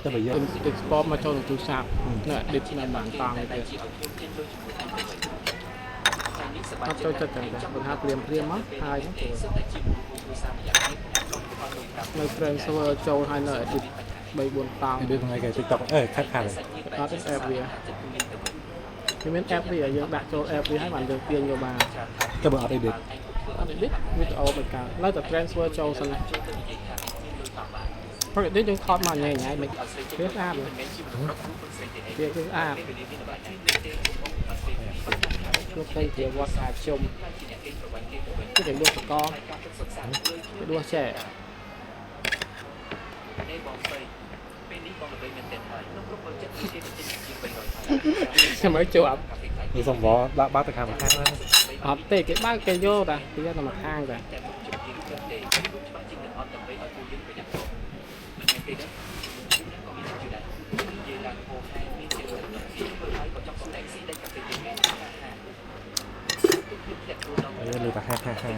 តែបើយើង export មកចូលក្នុងទូរស័ព្ទនៅ edit នៅបានកង់ទៀតអត់ចូលចិត្តចឹងដែរបើថាភ្លាមភ្លាមមកហើយហ្នឹងនៅ transfer ចូលហើយនៅ edit 3 4តង់ ដូចថ្ងៃគេ TikTok អេខាត់ខាត់ អត់ទេ app វាវាមាន app វាយើងដាក់ចូល app វាហើយបានយើងទាញយកបាន តែបើអត់ edit អត់ edit វីដេអូមិនកើតនៅតែ transfer ចូលសិនណាព្រោះ edit យើងថតមកញ៉ៃញ៉ៃមិនវាស្អាតវាគឺស្អាតលោកទៅជាវត្តអាជុំគឺគេដួសកគេដួសចែចាំឲ្យចូលអត់ នេះសំវដាក់បាត់ទៅខាងខាងហ្នឹង អត់ទេគេបើកគេយកតាគេយកតែមកខាងតា អឺលើតែហាហាហា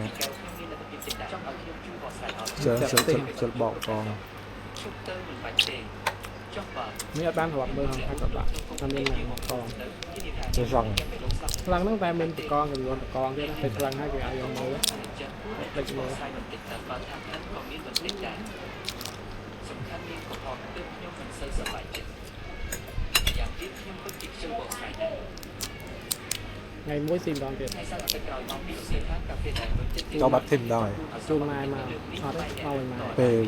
ជើជើជើបកកង នេះអត់បានរាប់មើលហ្នឹងហើយក៏ដាក់តែមានណាកង ទៅសង ខ្លាំងហ្នឹងតែមានតកងចំនួនតកងទៀតណាតែខ្លាំងហើយគេឲ្យយកមើលតិចមើលថ្ងៃមួយស៊ីម្ដងទៀត ចូលបាត់ធីមដល់ហើយ ជូនម៉ែមកអត់ទេមកវិញម៉ែ ពេល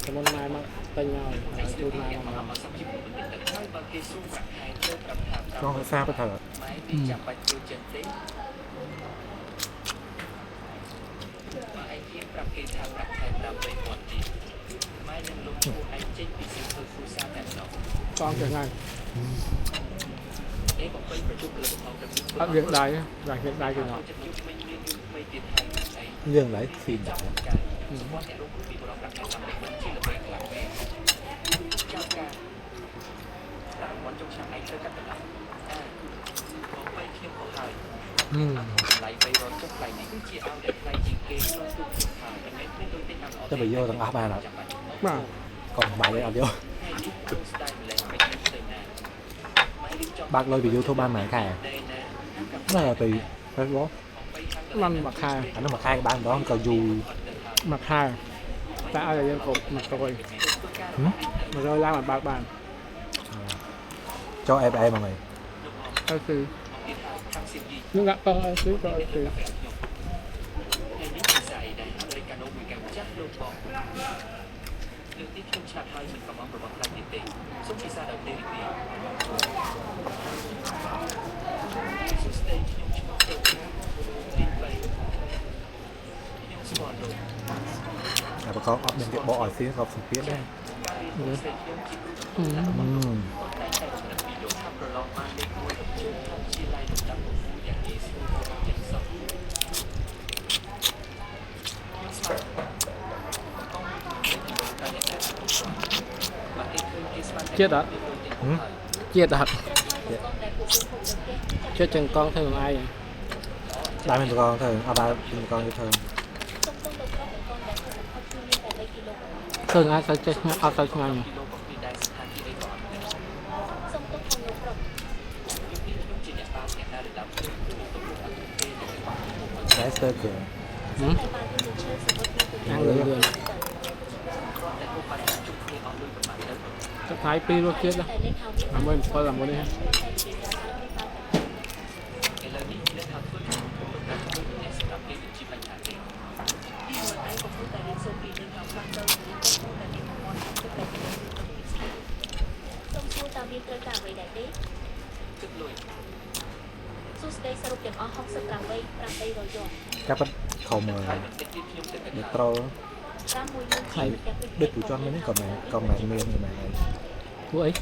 តែមុនម៉ែមកទិញឲ្យហើយជូនម៉ែមកមក ចង់សាបទៅ កងទៅថ្ងៃអត់រៀងដៃដៃរៀងដៃគេង យើងឡៃស៊ីដែរតែបើយកទាំងអស់បានអត់ បាទ កុំបាយអត់យកបាក់លុយពី YouTube បានមួយខែណែពី Facebook បានមួយខែ អានោះមួយខែបានម្ដងក៏យូរ មួយខែតែឲ្យតែយើងគ្រប់100 100ឡើងមកបើកបាន ចូល app អីមកហើយ ហើយគឺនឹងដាក់តង់ឲ្យគឺក៏ឲ្យគឺ អាបកអត់មានគេបកឲ្យស៊ីក៏សម្ពាធដែរ អឺជាតិអត់ជាតិអត់ជាតិចង្កងធ្វើខ្លួនឯង ដែរមានកងទៅអត់ដែរមានកងទៅធ្វើ ធ្វើខ្លួនឯងសូវចេះឆ្ងាញ់អត់សូវឆ្ងាញ់ តែស្ទើរគឺ ហឹមអាំងលឿនលឿនទឹកថៃពីររសជាតិណាអាមួយ7អាមួយនេះ សូមសួរតើមានត្រូវការអ្វីដែរទេសួស្តីសរុបទាំងអស់68 800យន់ កាប់ខំមេត្រូ 5 ថៃ ដូចពូជន់មានក៏មិនក៏មិនមានក៏មិនហើយ ពួកអី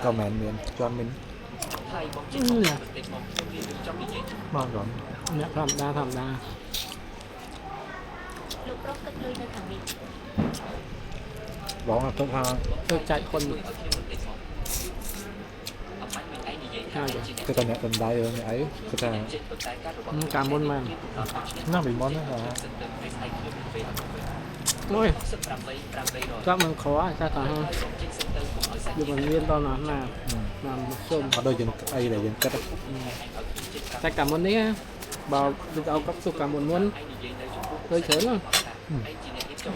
ក៏មិនមានជន់មានមករំ អ្នកធម្មតាធម្មតា លោកប្រុសទឹកលុយនៅខាងនេះ បងអត់ទៅថា ទៅចែកคน ហើយ គឺតែអ្នកដណ្ដៃអ្នកអីគឺថា កាលមុនមែន ណាស់ពីមុនហ្នឹង មួយចាប់មិនក្រតែថាវាមិនមានដល់ណាស់ណាណាមកសុំ អត់ដូចយើងអីដែលយើងគិត តែកាលមុននេះបើវីដេអូកប់សុកកាលមុនមុនធ្វើច្រើនណា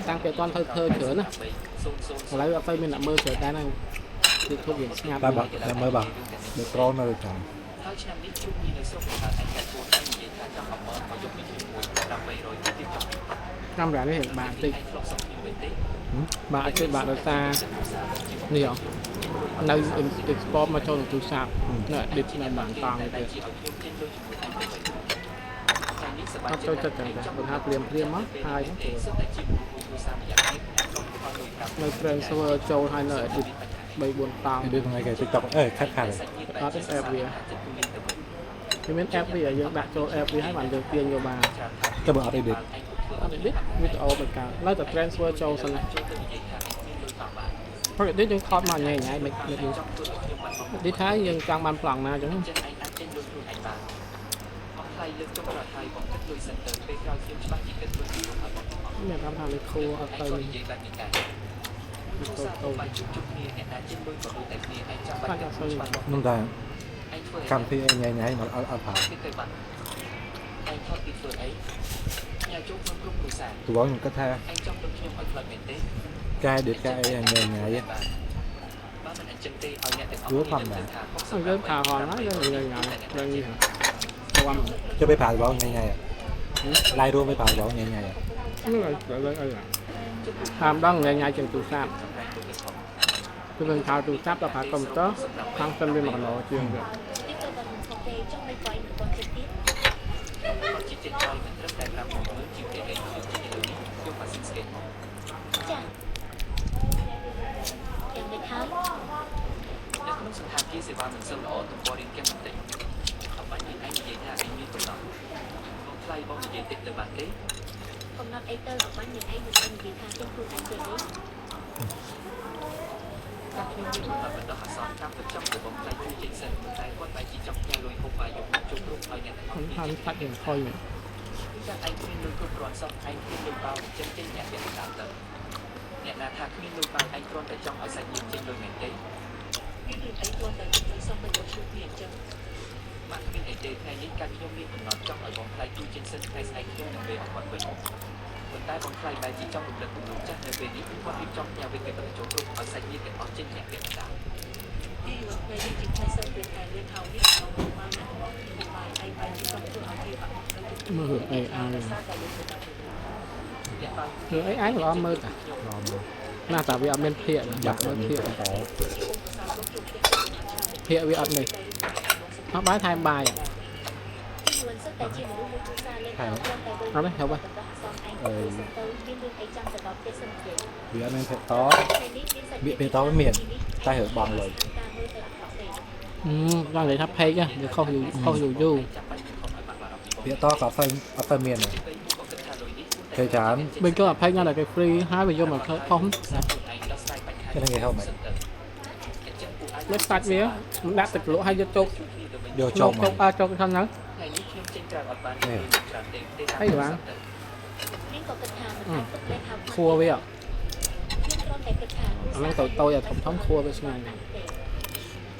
តាំងពីអត់ទាន់ធ្វើធ្វើច្រើនណាឥឡូវអត់ទៅមានអ្នកមើលច្រើនដែរណាគឺធូបយើងស្ងាត់ តែបើតែមើលបើបើត្រូននៅចាំ កាមេរ៉ានេះរៀងបាក់តិចបាក់តិចបាក់ដោយសារនេះហ៎នៅ export មកចូលក្នុងទូរស័ព្ទនៅ edit នៅបាងតង់ទៀតអត់ចូលចិត្តចឹងដែរបើថាភ្លាមភ្លាមមកហើយនៅ transfer ចូលហើយនៅ edit 3 4តង់ ដូចថ្ងៃគេ TikTok អេខាត់ខាត់ អត់ទេ app វាវាមាន app វាយើងដាក់ចូល app វាហើយបានយើងទាញយកបាន តែបើអត់ edit អត់ edit វីដេអូមិនកើតនៅតែ transfer ចូលសិនណាព្រោះ edit យើងថតមកញ៉ៃញ៉ៃមិនមិនយើង edit ហើយយើងចង់បានប្លង់ណាអញ្ចឹងមានអារម្មណ៍ថាលេខូអត់ទៅនេះតូចតូចបាច់អត់សូវ នោះតែកម្មវិធីអីញ៉ៃញ៉ៃមកអត់អត់ប្រើតួខ្ញុំគិតថាកែ edit កែអីញ៉ៃញ៉ៃព្រោះធម្មតា យើងថាហល់ណាយើងញ៉ៃញ៉ៃយើងនេះតាម ចុះไปប្រើបងញ៉ៃញ៉ៃឡាយរួមไปប្រើបងញ៉ៃញ៉ៃ នេះលើអីតាមដងញ៉ៃញ៉ៃជាងទូរស័ព្ទគឺយើងថាទូរស័ព្ទដល់ប្រើកុំព្យូទ័រខាងសិនវាមកឡជាងវា នេះទៅដល់ខកទេចង់មិនក៏ឯងមិនគាត់ចិត្តទៀតចាយ៉ាងមិនហើយកំណត់អីទៅអបាញ់នឹងឯងមិននិយាយថាចេញខ្លួនឯងទេនេះ ខ្ញុំថាវាសាច់រៀងខុយមែន មានរឿងអីគ្រាន់តែជួយសុំមិនមកជួបគ្នាអញ្ចឹងទីថ្ងៃនេះជាថ្ងៃសិនពេលតែលេខហៅនេះមកបានណាស់មកបាយឯងបាយជាចង់ធ្វើឲ្យគេបាក់ មើលរឿង AI រឿង AI ល្អមើលតា ឡំ ណាស់តែវាអត់មានភាក យ៉ាប់ បាក់មើលភាក ត ភាកវាអត់នេះអត់បាយថែមបាយ យួនសិតតែជាមនុស្សមួយគ្រួសារលេខហៅគ្រាន់តែ អត់ទេហៅបាយ អឺទៅមានរឿងអីចាំទៅដល់ផ្ទះសិននិយាយ វាអត់មានភេត ថ្ងៃនេះមានសាច់ វាភេតវាមានតែរឿងបងលុយ ការមើលទៅអាក្រក់ពេក អឺដល់និយាយថាពេកវាខុសយូរខុសយូរយូរ វាតក៏អត់ទៅអត់ទៅមានដែរគេច្រើន វិញក៏អភ័យណាស់ដែលគេ free ហើយវាយកមកធ្វើផុស គេនឹងគេហៅមិន មិនសាច់វាមិនដាក់ទឹកលក់ហើយយកចូល យកចូលមក ចូលអើចូលខាងហ្នឹង នេះ ហើយបាន នាងក៏គិតថាមិនអាចទុកលេខហៅ ខួរវា ខ្ញុំគ្រាន់តែគិតថា អាហ្នឹងតូចតូចអាធំធំខួរវាឆ្ងាញ់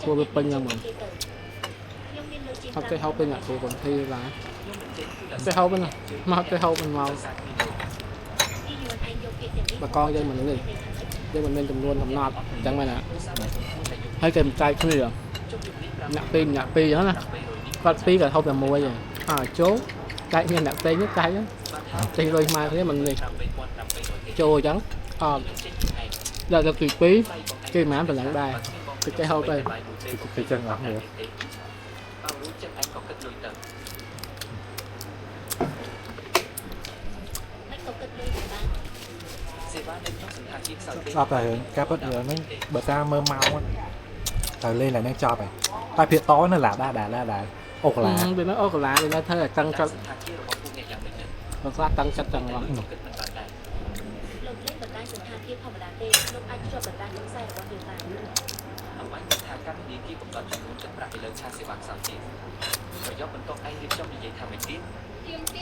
ខួរវាពេញហ្នឹងហ្មង ខ្ញុំមានលុយជាង អត់ចេះហូបពេញអាគ្រូកំធីបាទចេះហូបហ្នឹងមកចេះហូបមិនមក ទីយួនឯងយកពាក្យទាំងនេះ បកងយើងមិននេះយើងមិនមានចំនួនកំណត់អញ្ចឹងមែនណាហើយគេមិនចែកគ្នាអ្នកពីរអ្នកពីរអញ្ចឹងណាគាត់ពីរក៏ហូបតែមួយឯងអើចូលចែកគ្នាអ្នកផ្សេងចែកចេះលុយមកគ្នាមិននេះចូលអញ្ចឹងអត់ដល់លើកទី2គេមិនបានប៉ុណ្ណឹងដែរគេចេះហូបទៅ គេចឹងអស់គ្នា មិនក៏គិតលុយមិនបាន ស្អប់តែរឿងការពិតរឿងហ្នឹងបើតាមមើលម៉ោងត្រូវលេងឡើងហ្នឹងចប់ហើយតែភាគតនៅឡាដែរដែរដែរអូកាឡា វានៅអូកាឡាវានៅធ្វើឲ្យតឹងចិត្តមិនខ្លះតឹងចិត្តចឹងហ្មង លោកលេងបណ្ដាញសន្តាគារធម្មតាទេលោកអាចជាប់បណ្ដាញខ្សែរបស់យើងបាន ទាមទា